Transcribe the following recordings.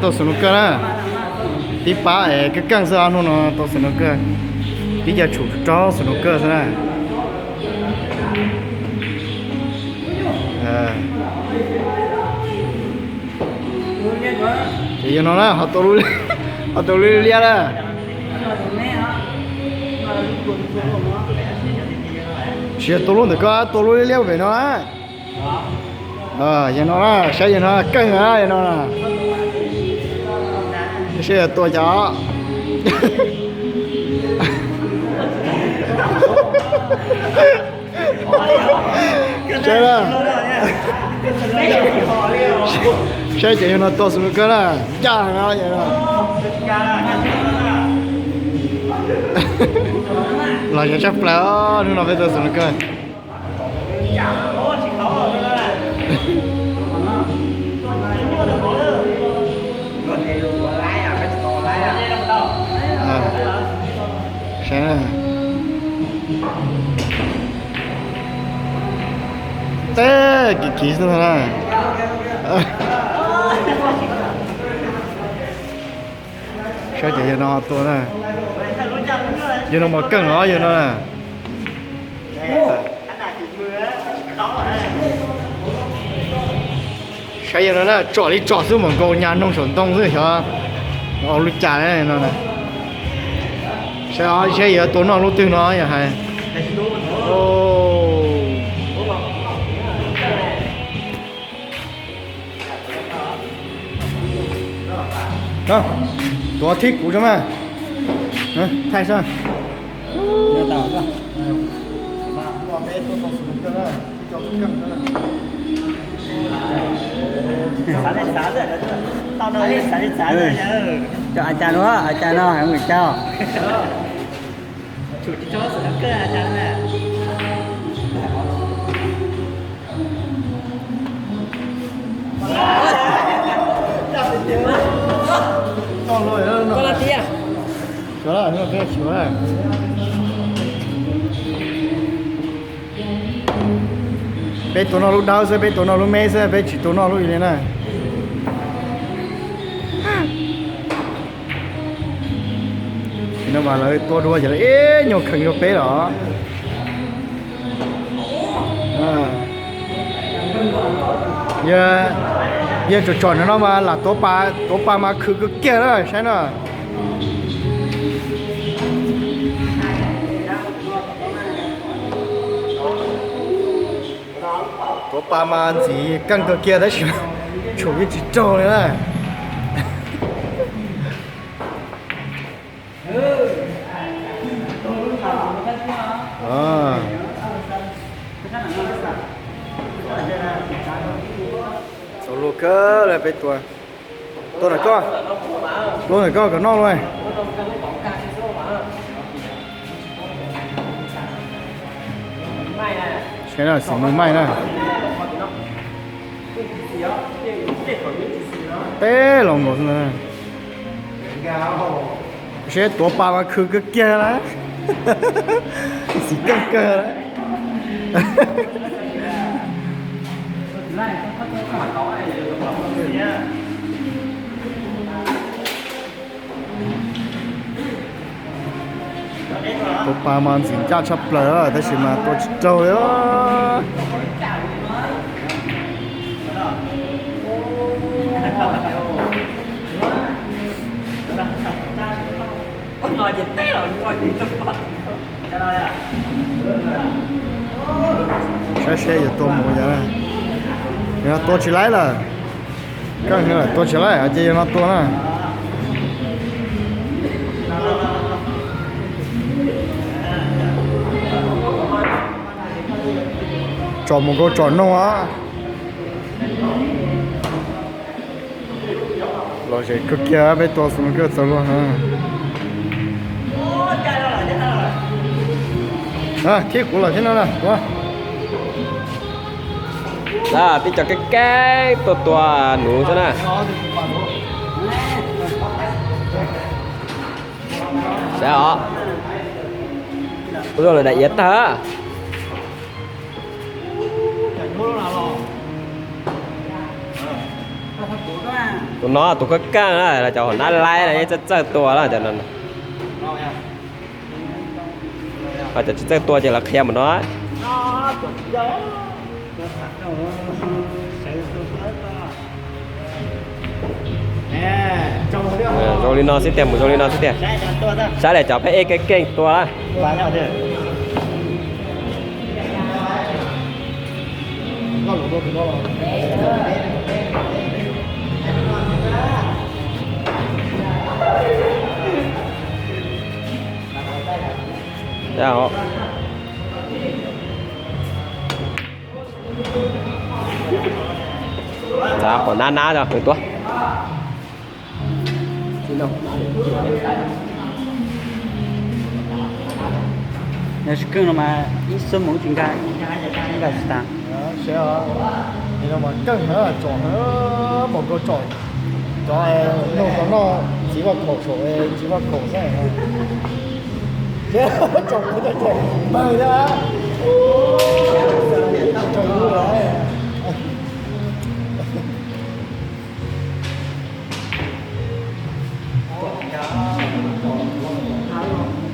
Tau snooker na, tib pab es keej keej xwb os, hnub no tau snooker, tib co tshum rau snooker xwb na. Ces yog no na, ho tua lub liab na. Tsis yog tua lub ntawm ko, tua lub liab pem no na. Yog no na, saib yog no keej na, yog no na. Saib yog tua cas. Saib, saib ces yog no tua snooker na, ncaj no. Los yog tshaj plaws, hnub no peb tua snooker. Teb kiv kiv xwb na. Saib ces yog no tua na. Yog no mas keej os, yog no na. Saib yog no na, tsom li tsom xwb mas nkaus nyas noog saum ntoo xwb xyov. Ua li cas no. Saib, saib yuav tua noj lub twg no yog hais. Tuav thib kuv tso mas. Thaij sab. Cov a cas no, a cas no, mus cas. Peb tua noj lub dawb xwb, peb tua noj lub me xwb, peb tsis tua noj lub ib li na. No mas lawv tua dua ces lawv ib nyuag kheev rau peb los. Yog tsom tsom no mas lam tuav pas mas khwv kawg kiag na, saib na. Tuav pas mas ntxim keej kawg kiag tab sis tshum yeej tsis raug li na. Txaus luag kawg li peb tua. Tua ntawm koj, tua ntawm koj kom noj luaj. Saib na, xim mus maij na. Teb los nkaus xwb na. Seb tuav pas mas khwv kawg kiag na. Xim keej kawg. Tuav pas mas ntxim ncaj tshaj plaws tab sis mas tua tsis raug li. Saib seb yuav tua mus yog, yog tua tsis laib lawm. Keej tua tsis laib ces yog no tua na. Tsom mus nkaus tsom noog os. Lom zem kawg kiag peb tua snooker txaus luag. Thiab kuv los thiab no na. Peb cov keeb keeb tuaj tua nuv xwb na. Saib os. Ua lawm daim iav tag. Tus no tus kab kaj na, cov hauv nab laib na yeej txawj txawj tua na cov no. Ho cov tsis txawj tua ces los qhia mus no. Zoo li no xwb tiag, mus zoo li no xwb tiag. Saib lawm cov phab ej keej keej tua. Txav qhuav nab nab os, tuab. Yog tsis keej no mas ib xuab moov tsis nkag, nkag tsis tas. Keej, tsom npaum nkaus tsom cov nug cov noj txiv vaj khaum saum txiv vaj khaum xwb. Tsom kuv cov cem pawg thiab.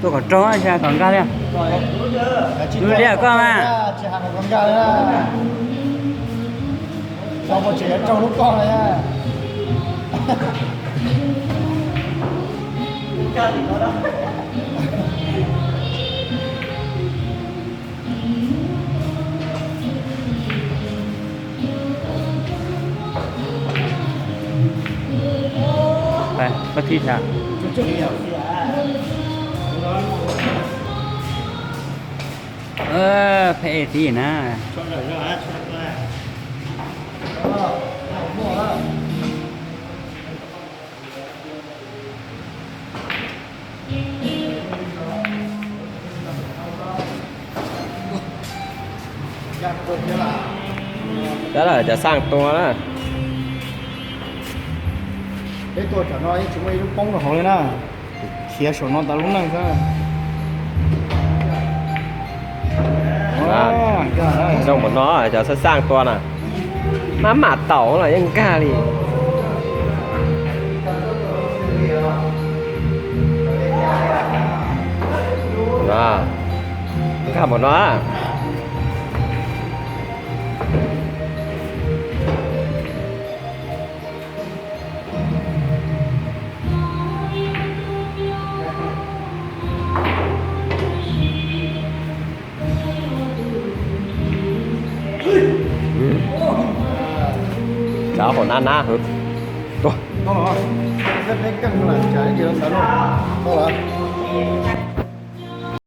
Tuaj kom raug, tsis kom nkag li. Lub liab koj mas. Tsis hais kom nkag li. Tsis hais kom nkag li. Koj thib sas. Phem thib na. Tab lawm cov xaj tua na. Peb tuaj tsam no yeej tsis muaj ib lub poob rau hauv li na. Khiav saum no tas lub neej xwb. Zoo mus no cov xaj xaj tua na. Maj mam taum los yeej nkag li. Nkag mus no. Cov hauv nab nab hwv. Tuaj.